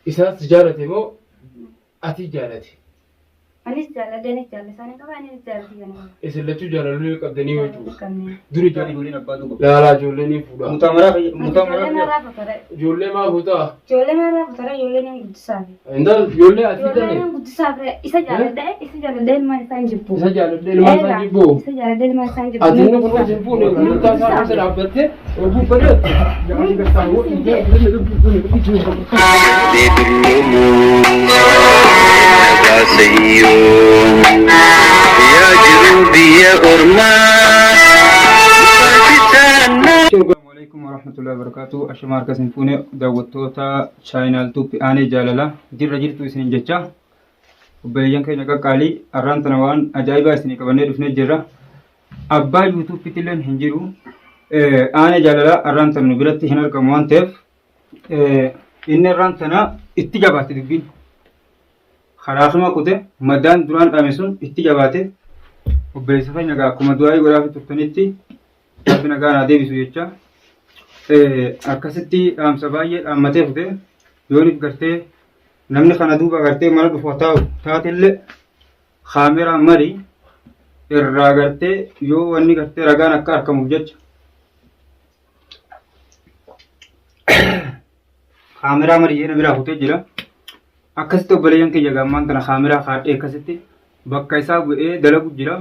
Isaas si jaalate moo ati jaalate? Anis jaaladhe anis jaalladhe isaanii qaba anis jaalladhe kana qaba. Isin lachuu jaalaluu qabdanii jechuudha. Qabne. Duri Ijoolleen abbaa duuba. Laalaa ijoollee ni fuudha. Mutaa maraa mutaa Ijoollee maraa narraa futare. Ijoollee maa fuutaa? Ijoollee narraa futare ijoollee nan guddisaafi. Intal ijoollee ati Ijoollee tane nan guddisaafi isa jaaladhe isa jaaladhe ilmaan isaa hin jibbu. isa jaaladhee ilmaan isaa jibbu. Isa jaaladhe ilmaan isaa hin jibbu. Ati inni kun wajjin fuune guutaa isaa keessa dhaabbattee oguu bareedu. Assalamualaikum warahmatullahi wabarakatuh. Ashama harka isin fuune daawwattoota chaayinaal tuuppi aanee jaalala jirra jirtu isinin jecha obboleeyyan keenya qaqqaalii har'aan tana waan ajaa'ibaa isinii qabannee dhufnee jirra. Abbaa yuutuuppitti illee hin jiru. Aanee jaalalaa har'aan tana nu biratti hin argamu waan ta'eef inni har'aan tana itti jabaate dubbiin. Karaa kima kute madaan duraan dhame sun itti jabaate obboleessa keenya egaa akkuma du'aayii godhaafii turtanitti rabbi nagaa naa deebisu jecha akkasitti dhaamsa baay'ee dhaammatee fute yoonif gartee namni kana duuba gartee mana dhufu taa'u taatellee kaameraa mari irraa gartee yoo wanni gartee ragaan akka argamuuf jecha kaameraa mari jedhee na biraa kutee jira. Akkasitti obboleeyyan kiyya gammaan tana kaameraa kaadhee akkasitti bakka isaa bu'ee dalagu jira.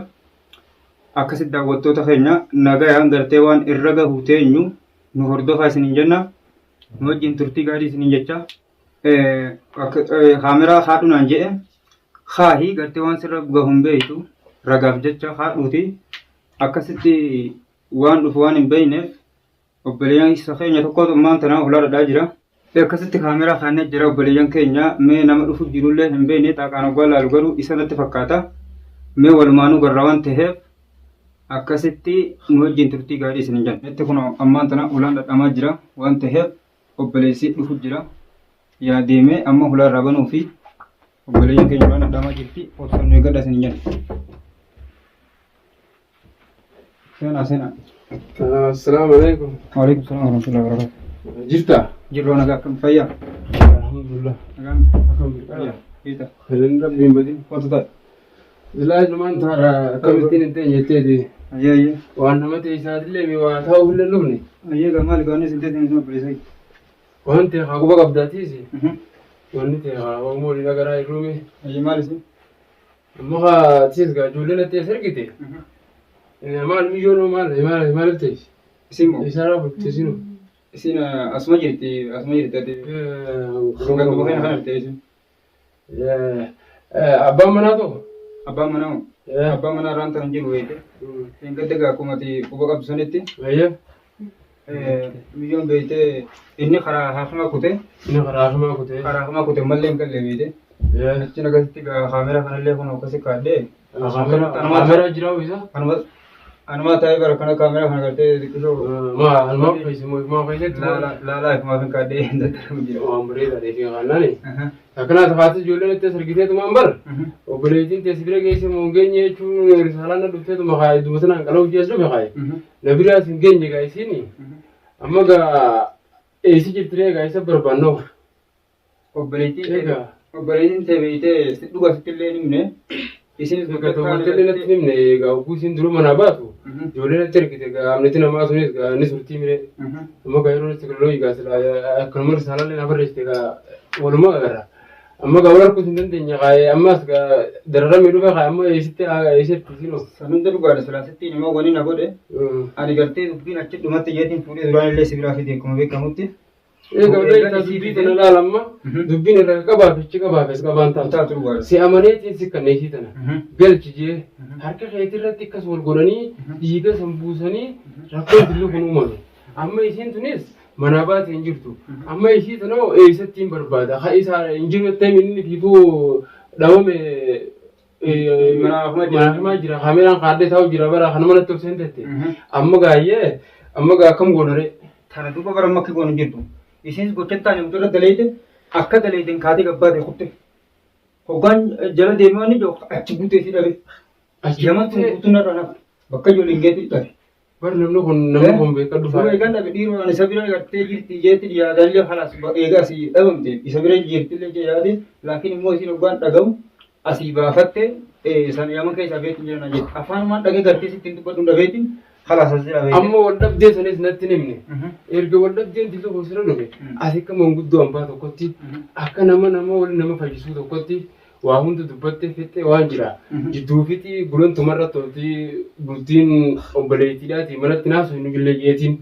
Akkasitti daawwattoota keenya nagayaan gartee waan irra gahu teenyu nu hordofaa isiniin jenna. Nu wajjin turtii gaarii isiniin jecha. Kaameraa kaadhu naan jedhe kaahi gartee waan sirra gahu hin beektu ragaaf jecha kaadhuuti. Akkasitti waan dhufu waan hin beekneef obboleeyyan isa keenya tokkotu ammaan tana hulaa dhadhaa jira. Akkasitti kaameraa kaannee jira obboleeyyan keenya mee nama dhufu jirullee hin beekne xaaqaan hoggaa laalu garuu isa natti fakkaata. Mee walumaanuu garra waan ta'eef akkasitti nu wajjin turtii gaarii isin hin jenna. Itti kun ammaan tana hulaan dhadhamaa jira waan ta'eef obboleessi dhufu jira. Yaa deemee amma hulaa irraa banuu fi obboleeyyan keenya hulaan dhadhamaa jirti obsaan nu eeggadha isin hin jenna. Seenaa seenaa. Assalaamu alaikum. Waalaikum salaam warahmatullahi wabarakatuh. Jirta? Jirroo nagaa akkam fayyaa? Alhamdulillah. Nagaan Alhamdulillah. Jirta. Kan rabbiin badin. Kootu taa'e. Silaa isumaan taara akkamittiin hin ta'e jetteeti. Ayyee ayyee. Waan nama ta'e isaatillee mi waa ta'uuf illee dhufne. Ayyee gaa maali gaanii isin teessee isin obboleessa kiyya. Waan ta'e haa quba qabdaatiisi. Wanni ta'e haa Oromoo waliin agaraa hin ruume. Ayyee maal isin? Amma haa tiis gaa ijoolleen natti as ergite. Maal miyyoon maal maal maaliif ta'e? Isin moo? Isaarraa futte isinuu. Isin asuma jirti asuma jirti ati. Ganduma kana kana jirti isin. Abbaan manaa tokko. Abbaan manaa moo? Abbaan manaa irraan tan jiru beekte. Hin gadda gaa akkuma ati quba qabdu sanitti. Ayyee. Miyyoon beektee inni karaa haakima kute. Inni karaa hakimaa kutee. Karaa haakima kute mallee hin galle beekte. Achi akkasitti gaa kaameraa kanallee kun akkasi kaadhee. Kaameraa jiraa isa. Anuma anuma taa'ee bara kana kaameraa kana gartee xiqqisoo. Maa maa fayyisi maa fayyisi. Laalaa ifumaaf hin kaadhee daddaramu jira. Waan bareedaa dheefii kaannaani. Akkanaa tafaatti ijoolleen itti as argiteetumaan bar obboleettiin teessi bira geesse moo hin geenye jechuun risaalaan na dhufteetuma kaa idduma sanaan qala'uuf jees dhufe kaaye. Na biraas hin geenye gaa isiin amma gaa eessi jirtiree gaa isa barbaannoo. Obboleettiin tee Egaa. obboleettiin tee beektee si dhuga sitti illee hin himne. Isinis Egaa tokkollee natti hin himne egaa hogguu isiin dura manaa baatu ijoolleen natti ergite gaa amniti namaa sunis gaa inni surtii miree. Amma gaa yeroo teekinooloojii gaa silaa akkanuma risaalaallee na barreessite gaa walumaa agarra. Amma gaa wal arguus hin dandeenye gaa ammas gaa dararamee dhufe gaa amma eessitti eessatti isinoo. San hunda dhugaadha silaa sitti hin himaa wani na godhe. Ani gartee dubbiin achi dhumatti jeetiin fuudhee duraan illee si biraa fide akkuma beekamutti. Egaa beektaa dubbii tana laala amma dubbiin irra qabaaf ichi qabaaf as qabaan taatu. Taatu dhugaadha. Si amaneetiin si kanneesii tana galchi jee harka keetii irratti akkas wal godhanii dhiiga san buusanii rakkoon dilli kun uumame. Amma isiin tunis manaa baatee hin jirtu. Amma isii tanoo eessatti hin barbaada. Ha isaa hin jiru jettee inni fiifuu dhabame Mana himaa jira. Kaameraan kaadhee taa'u jira bara kana manatti ol seentette. Amma gaayyee amma gaa akkam goonaree. Tana duuba bara amma akka goonu hin jirtu. Isinis gocha taane mucurra daleeyte akka daleeyteen kaatee gabbaate kutte. Hoggaan jala deemee waan ijoo achi buutee si dhabe. Achi Yaman tun buutee- guutuun narraa naaf bakka ijoolleen geetu dhabe. Bar namni kun namni kun beekadhu Dura faaya. eegan dhabe dhiiroo ani isa bira gartee jirti jeetti yaadallee kalaas eega asii dhabamte isa bira jirtillee jee yaade laakiin immoo isiin hoggaan dhagahu asii baafatte san yaman keessaa beetiin jiran jetti afaanumaan dhagee gartee sitti hin dubbadhu dhabeetiin kalaas as jira beekte. Amma wal dhabdee sanis natti hin himne. Erga wal dhabdeen dilli kun sirra dhufe ati akka manguddoo hambaa tokkotti akka nama nama waliin nama fayyisuu tokkotti waa hunda dubbattee fixxee waan jira. Jidduu fixii gulantumarra toltii bultiin obboleettiidhaati manatti naasu hin illee jeetiin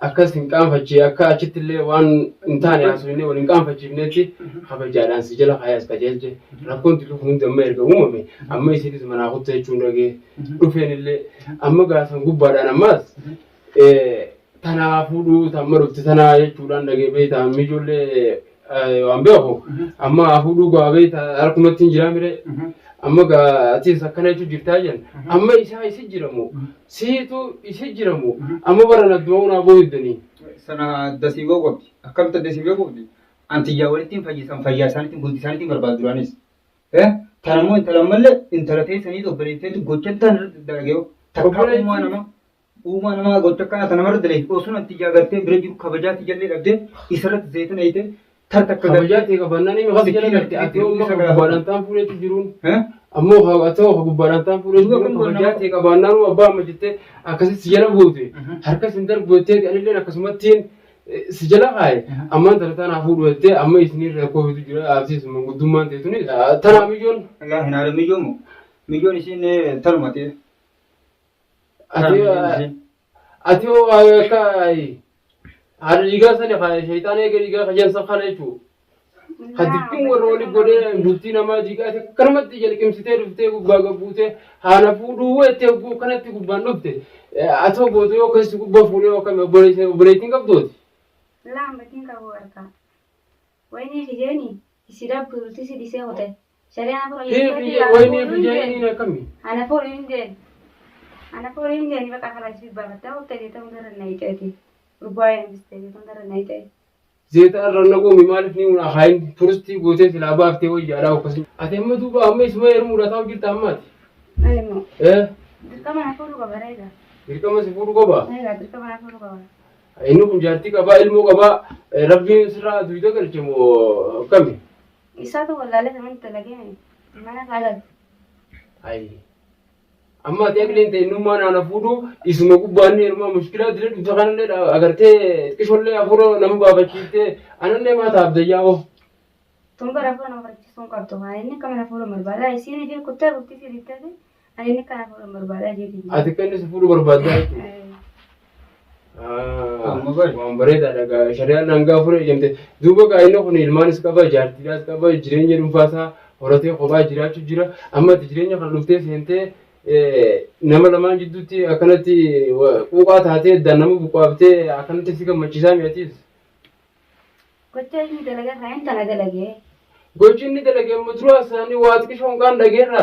akkas hin qaanfachee akka achitti illee waan hin taane haasofnee wal hin qaanfachiifnetti kabajaadhaan si jala kaayee as qajeelche. Rakkoon dilli kun hundi amma erga uumame amma isiinis manaa kutte jechuun dhagee dhufeen illee amma gaasan gubbaadhaan ammaas tanaa fuudhuu tamma dhufte tanaa jechuudhaan dhagee beektaa mijoollee waan beeku amma fuudhuu gaa beektaa harkumatti hin jiraa mire amma gaa atis akkana jechuu jirtaa jen amma isaa isi jiramu siitu isi jiramu amma bara nadduma unaa booddanii. Sana dasii ba'uu qabdi. Akkamitti dasii ba'uu qabdi? Antiyyaa walitti hin fayyisan fayyaa isaaniitiin bultii isaaniitiin barbaadu duraanis. Tana immoo intala ammallee intala teessanii obboleetteetu gocha tan irratti dalagee takkaa uumaa nama Uumaa namaa gocha akkanaa tana namarra dalagde osoo ati agartee bira jiru kabajaa tiyallee dhabdee isarratti zayita nayite tar takka Kabajaa ta'e qabannaan himi kas jala garte ati amma ka gubbaadhaan taan fuudheetu jiruun ammoo ati ka gubbaadhaan taan fuudheetu jiruun kabajaa ta'e qabaannaan abbaa amma jettee akkasitti si jala buute harka sin darbu jettee anilleen akkasumattiin si jala kaaye ammaan tana tanaa fuudhu jettee amma isinirra rakkoo fidu jira absiis manguddummaan ta'e tuni tanaa miyyoon. Laa hin haala miyyoon moo miyyoon isiin tanuma ta'e. Ati ati hoo akka haadha dhiigaa sani shayxaana eega dhiigaa kajan san kana jechuudha. Kan dubbiin warra wali godhee bultii namaa diigaa akkanumatti jalqimsitee dhuftee gubbaa gabbuutee haana fuudhuu jettee hogguu kanatti gubbaan dhufte. Ati hoo gootu yoo akkasitti gubbaa fuudhee yoo akkami obboleettiin qabdooti. Laa ambatiin qabu harkaa. Wayinii fijeeni isi dhabdu bulti si dhisee kute. Shari'aan afur Wayinii fijeeniin akkami? Ana fuudhu hin jeen. Ana fuudhu hin jeen baqa kana si baafattee kutte jettee hundarra na hiixeeti. Urgaa hambistee jettee hundarra na hiixeeti. Zeeta irra naquumi maaliif ni unaa kaayin turistii gootee silaa baaftee wayyaadhaa akkasii. Ati amma duuba amma isuma heerumuudha taa'u jirta ammaati. Ani immoo Eh dirqama na fuudhu qaba reega. Dirqama si fuudhu qaba. Reega dirqama na fuudhu qaba. Inni kun jaartii qabaa ilmoo qabaa rabbiin sirraa duyda galche moo akkami? Isaatu wallaalee sanatti dalagee mana kaalal. Ayi. Amma ati aqliin ta'e innummaa naana fuudhu isuma gubbaan heerumaa mushkilaa dila dhufte kanallee agartee xiqqishollee hafuura nama baafachiiftee anallee maa ta'a abdayyaa oo. Tun bara fuula nama barachisuu hin qabdu. Haa inni akka mana fuudhu barbaada. Isiin fi kuttee bultii si dhiftee ani inni kana fuudhu barbaada jeetii. Ati akka inni si fuudhu barbaaddaa jechuudha. Amma bari. Waan bareedaadha gaa shari'aan hangaa fuudhee eeyyamte. Duuba gaa inni kun ilmaanis qaba jaartiidhaas qaba jireenya dhuunfaasaa horatee kophaa jiraachuu jira. Amma ati jireenya kana dhuftee seentee nama lamaan jidduutti akkanatti quuqaa taatee addaan nama buqqaaftee akkanatti si gammachiisaa mi'atiis. Gocha inni dalagaa kan inni tana dalagee. Gochi inni dalage amma dura isaanii waa xiqqishoon kaan dhageerra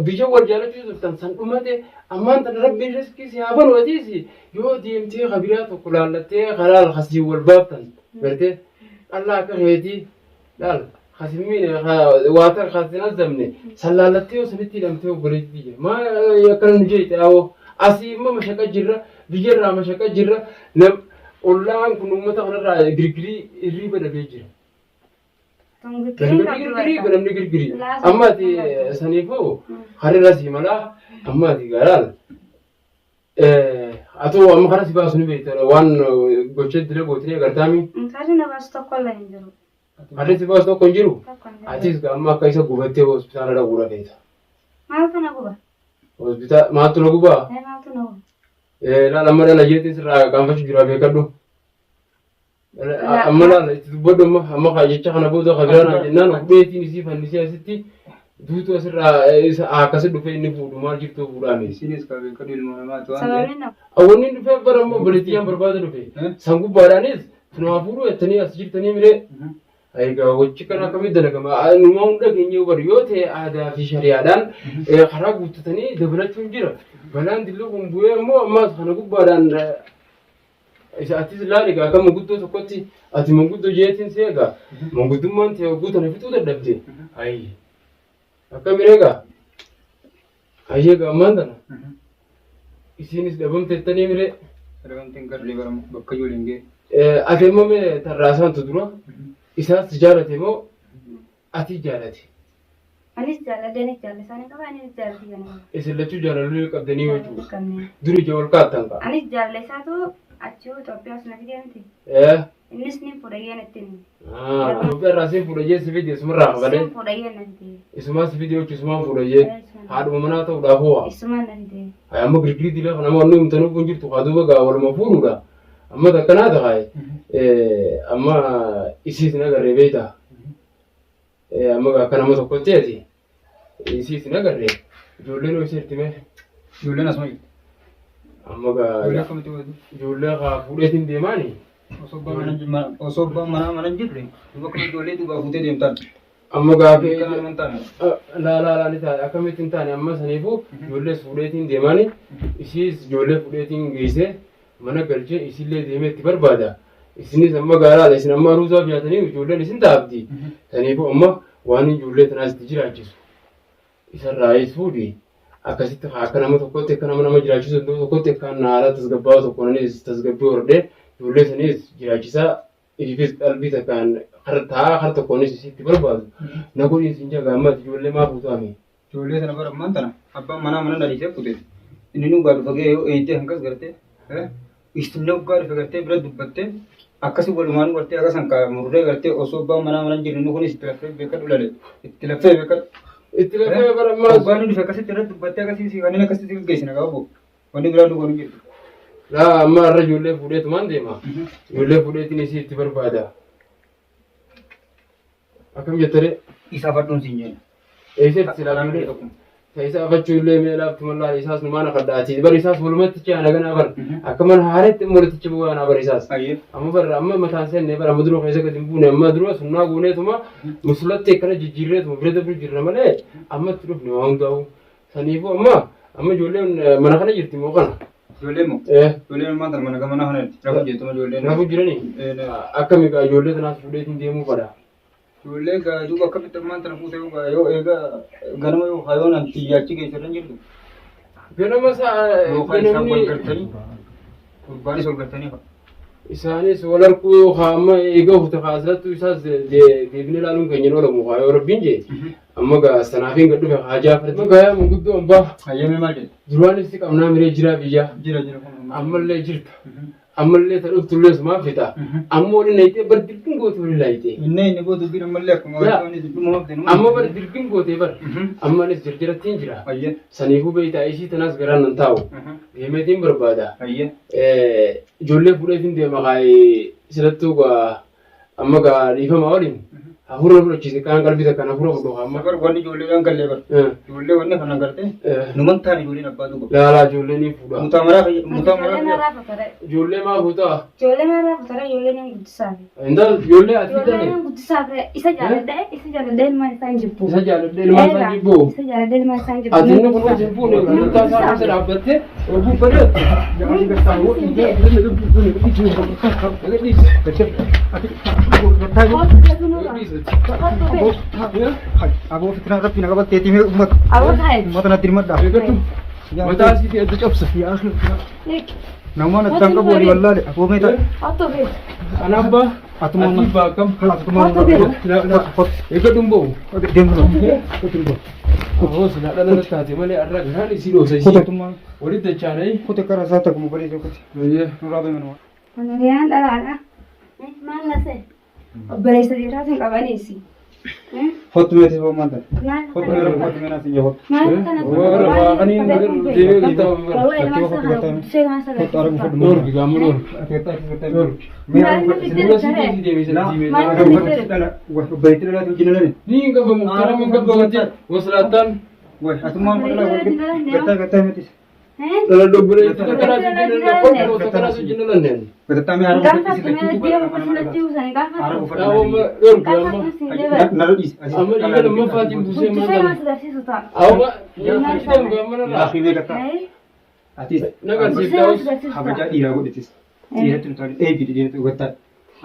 biyya wal jaalachuu turtan san dhumate ammaan tana rabbiin riskii si haa banu atiis yoo deemtee kabiraa tokko laallattee karaa kasii wal baaftan gartee dhallaa akka keetii laal kasin miine waa tan kasin azamne san laallattee yoo sanitti hidhamtee obboleettii biyya maa akkana nu jeete awoo asii immoo mashaqa jirra biyya irraa mashaqa jirra nam ollaan kun uummata kanarraa girgirii hirriiba dhabee jira. Tun girgiriin Namni qabdu girgirii barta. namni girgirii. Laasa Amma ati saniifuu harrirra sii malaa amma ati garaal atoo amma karaa si baasu ni beekta waan gocha dila gootinee agartaami. Karri na baasu tokko illee hin jiru. Harri si baasu tokko hin jiru. Tokko hin jiru. Atis amma akka isa gubattee hospitaala dhaquudha feeta. Maaltu na guba? Hospitaala maaltu na gubaa? Maaltu na guba? Laal amma dhala jeetiin sirraa qaanfachuu jira beekadhu. Amma laala itti dubbadhu amma amma kaa jecha kana booda ka biraa naan jennaan hudheetiin isii fannisee asitti duutu asirraa isa akkasi dhufee inni fuudhu maal jirtuu fuudhaame. Isinis ka beekadhu ilmoo namaati waan ta'eef. Sababni na Wanni inni dhufeef bara amma obboleettii barbaada dhufe. San gubbaadhaanis tunamaa fuudhu jettanii as jirtanii miree. Egaa gochi kana akkamitti dalagama? Numa hunda keenya baru yoo ta'e aadaa fi shari'aadhaan karaa guuttatanii dabalachuun jira. Balaan dilluu kun bu'ee immoo ammas kana gubbaadhaan isa atis laali egaa akka manguddoo tokkotti ati manguddoo jeetiin si egaa manguddummaan ta'e hogguu tana fixuu dadhabde. Ayi akkami egaa? Ayi egaa ammaan tana. Isiinis dhabamteettanii miree. Dhabamteen garlee baramu bakka ijoolleen ga'e. Ati immoo mee tarraasaantu dura isaas si jaalate moo ati jaalate? Anis jaalladhe anis jaalladhe isaanii qaba anis jaalladhe kana. Isin lachuu jaalaluu qabdanii jechuudha. Qabne. Dur ija wal kaattan kaa. Anis jaalladhe isaatu achii Itoophiyaa sana fidee miti. Innis ni fuudhayyee natti hime. Itoophiyaa irraa siin fuudhayyee si fide isumarraa kafalee. Siin fuudhayyee na fide. Isumaa si fide jechuun isumaan fuudhayyee. Haadhuma manaa ta'uudhaaf hoo. Isumaan na fide. Hayi amma girgirii dilee kana nama wanni himtanuuf hin jirtu haa duuba gaa waluma fuudhuudha. Amma takkanaa ta'a amma isiis na agarree beektaa. Amma gaa akka nama tokkotti ati isiis na agarree ijoolleen hoo isheetti mee. Ijoolleen asuma jirti. Amma gaa Ijoollee akkamitti godhatu? ijoollee haa fuudheetiin deemaani. Osoo abbaan mana hin jirre osoo abbaan manaa mana hin jirre duuba akkamitti ijoollee duubaa fuutee deemtan? Amma gaafa Beekaa nama hin taane. Laa laa laa ni taane akkamitti hin taane amma saniifuu ijoollees fuudheetiin deemaani isiis ijoollee fuudheetiin geessee mana galchee isillee deemee itti barbaada. Isinis amma gaaraadha isin amma aruusaa biyaatanii ijoolleen isin taabdi. Saniifuu amma waan ijoollee tanaas itti jiraachisu isarraayis fuudhi akkasitti haa akka nama tokkotti akka nama nama jiraachisu danda'u tokkotti akka haala tasgabbaa'aa tokko anis tasgabbii horadhee ijoollee saniis jiraachisaa Ififis qalbii takkaan kar taa'aa kar tokkoonis isitti barbaadu. Na godhiin siin jaga ammas ijoollee maa fuutaami. Ijoollee sana bara ammaan tana abbaan manaa mana dhaliisee kute. Inni nu gaa dhufa ga'ee yoo eeyitee hangas gartee isin hoggaa dhufe gartee bira dubbattee akkasi walumaan gartee akka san kaa murree gartee osoo abbaan manaa mana hin jirre inni kunis itti laffee beekadhu lale itti laffee beekadhu. Itti lafee bara ammaas. Hoggaa inni dhufe akkasitti irra dubbattee akkasii si kanneen akkasitti si gaggeessina qabu. Wanni biraa duuba hin jirtu. Laa amma har'a ijoollee fuudheetumaan deema. Ijoollee fuudheetiin isii itti barbaada. Akkam jettaree? Isa fadhuun siin jenna. Eessatti silaa ijoollee Isa afachuu illee mee laaftu mallaa isaas numaan akaddaati. Bar isaas walumatti ce'ana ganaa bar. Akka mana haaretti immoo walitti cibuu ganaa bar isaas. Ayyee. Amma bar amma mataan seenne bar amma dura keessa gadi hin buune amma dura sunnaa gooneetuma musulatti akkana jijjiirreetuma bira dabru jirra malee amma itti dhufne waa hundaa'u. Saniifuu amma amma ijoolleen mana kana jirti moo kana? Ijoollee moo? Eh. Ijoolleen ammaa tana mana gamanaa kana jirti. Rafu jirtu ijoolleen. Rafu jiranii? Eh, Akkami gaa ijoollee tanaas fuudheetiin deemuu fadha. Ijoollee gaa duuba akkamitti ammaan tana fuutee yoo gaa yoo eega ganama yoo hayoon an tiyyaachi keessa irra hin jirtu. Ganama isaa Yookaan isaan wal ganamni gartanii gurbaanis wal gartanii fa'a. Isaanis wal arguu yookaan amma eega hufte kaasattu isaas deebinee ilaaluun keenya hin oolamu haa yoo rabbiin jee. Amma gaa sanaafiin gad dhufe haajaa fardi. Amma gaa manguddoo hambaa Hayyamee maal jedhe? duraanis si qabnaa miree jiraa biyyaa. Jira jira kun. Ammallee jirta. Ammallee ta dhuftullee sumaaf fixa. Amma waliin nayitee bar dirqin goote waliin laayitee. Inni inni boo dubbiin ammallee akkuma Yaa. wanti dubbii hafte numa. Amma bar dirqin gootee bar. Ammanis jirjirattiin jira. Hayyee. Saniifuu beektaa isii tanaas garaan nan taa'u. Deemeetiin barbaada. Hayyee. Ijoollee fuudheetiin deema kaayee silattuu gaa amma gaa dhiifama waliin hafuura na fudhachiise kaan qalbii takkaan hafuura fudhu amma. Bar wanni ijoollee gallee bar. Ijoollee wanni kana gartee numan taane ijoolleen abbaa duuba. Laalaa ijoollee ni fuudha. Mutaa maraa mutaa Ijoollee maraa maraa futare. Ijoollee maa fuutaa? Ijoollee maraa futare ijoollee nan guddisaaf. Intal ijoollee ati Ijoollee tane nan guddisaaf isa jaaladha isa jaaladha ilmaan isaa hin jibbu. isa jaaladhee ilmaan isaa jibbu. Isa jaaladha ilmaan isaa hin jibbu. Ati inni kun wajjin fuune guutaa isaa keessa dhaabbattee oguu bareedu. Aboo fitinaa rabbi na qabatteetii mee uummata Aboo taa'e. uummata natti himadha. Mataa isii adda cabsa. Namoonni addaan qabu walii wallaale aboo mee taa'e. Otto bee. Ana abbaa. Atuma Ati abbaa akkam? Atuma Eega dhumboo. Deemtu. Aboo silaa dhala natti taate malee har'a garaan isii dhoosa isii. Kutatuma Walitti dachaanee. kute karaa isaa takuma bareedu kute. Bayyee. Nurraa beemanuma. Honoriyaan dhalaadha. Maal lase? Obboleessa dhiiraatiin qabaniisi. Hottu meetis boo maanta. Maal Hottu mee hottu mee naas hin hottu. Maal kana Waa kaniin deemee galtaa bara. Waa'ee ilmaan isaa kana guddisee ilmaan isaa Hottu arabu fudhu. Noorgi gaamma noorgi. Dura si deemee deemee deemee. Obboleetti dhalaatu wajjin dhalame. Ni hin qabamu karaa mun qabdu waslaattaan. Atummaan gattaa gattaa meetis. Dhala obboleetti takkanaa si jennaan takkanaa si jennaan. Gattaa mee arabu Gaafa tumee deemu kusulatti uusanii gaafa Amma dhorki amma. Nalo dhiisi. Amma dhiiga lammaffaatiin buusee guddisee maal ilmaan sadarsiisu ta'a. Awwa nyaata gaamma narraa. Atis Nagarsiiftaa kabajaa dhiiraa godhatis. Dhiiratti nu taate eebbi dhiiratti gattaa.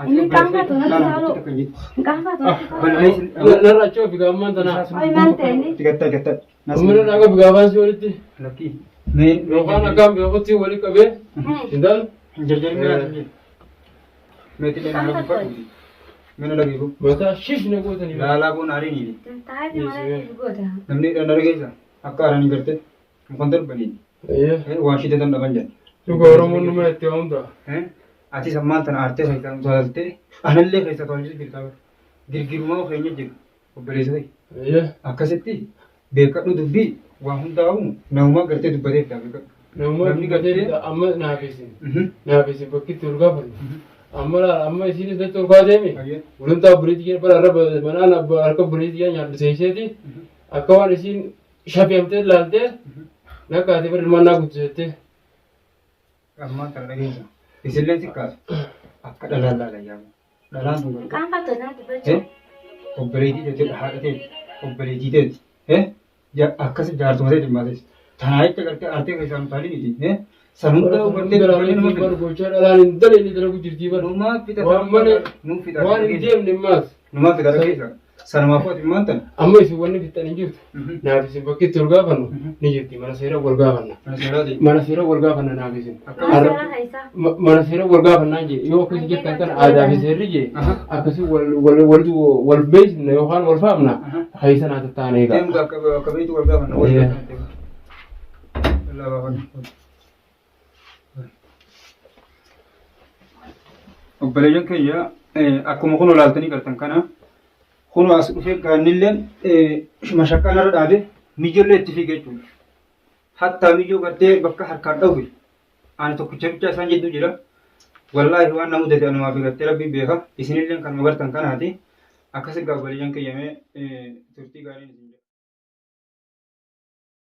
Inni qaanfatu natti tolu. Gaafa tumee Narraa achoo fi gaammaan tanaa. Oi maal ta'e inni? Gattaa gattaa. Amma narraa qabu gaafaan si walitti. Lakkii. Mee Yookaan akkaan beekutti walii qabee hin taatu. Hin jarjarin mee hin jiru. Meetii na dhaggeeffadhu. Mee na dhaggeeffadhu. Mataa shish na gootanii. Laalaa boon aariin. Taa'ee malee goota. Namni dhala dhageessa akka aaranii gartee mukaan darbanii waan shite tan dhaban jedhan. Dhuga Oromoon numa itti waamta. Atis ammaan tana aartee keessaa utaaltee anallee keessa tolchuu jirta. Girgirumaa keenya jiru obboleessa ta'e. Akkasitti beekadhu dubbii waan hundaa'u namumaa gartee dubbatee fida beekadhu. Namummaa Namni gartee amma naaf isin. Naaf isin bakki itti ol gaafannu. Amma laala amma isiinis natti ol kaateemi. Gulantaa obboleettii kee bara arraba manaan harka obboleettii kee nyaadhu seeseeti. Akka waan isiin shafeemtee ilaaltee nakkaatee bara ilmaan naa guddisettee. Ammaan tana dhageessa. Isillee si kaasu akka dhalaan laala yaamu. Dhalaan sun gartee. Qaanfattu naa dubbachuu. Obboleettii teeti haadha teeti obboleettii teeti. Akkas jaartuma teeti maatis. Tanaa jecha gartee aartee keessaa nu taalii miti. San hunda gartee dubbanni nama Bar gochaa dhalaan hin dalee ni dalagu jirtii bar. Numaa fixa Waan malee nuu fixa waan hin deemne maas. Numaa fixa dhageessa. Sanumaafuu ati maal tana? Amma isin wanni fixxan hin jirtu. Naaf isin bakki itti ol gaafannu ni jirti mana seera wal gaafanna. Mana seeraati. Mana seera wal gaafanna naaf isin. Mana seeraa keessaa. Mana seera wal gaafannaan jee yoo akkasii jettan kana aadaa fi seerri jee akkasii wal wal wal wal beeksifna yookaan wal faamna keessa naa tattaane egaa. Deemu akka akka beektu wal gaafanna. Wal gaafanna. Wal gaafanna. Obboleeyyan keenya akkuma kun olaaltanii gartan kana kun as dhufee gaannilleen mashaqqaan irra dhaabe mijoollee itti fiige jechuudha. Hattaa mijoo gartee bakka harkaan dhawwe ani tokkicha bichaa isaan jidduu jira. Wallaahi waan na mudate anumaa fi gartee rabbi beeka. Isinilleen kanuma gartan kanaati. Akkasi gaa obboleeyyan keenya mee turtii gaariin isin jedha.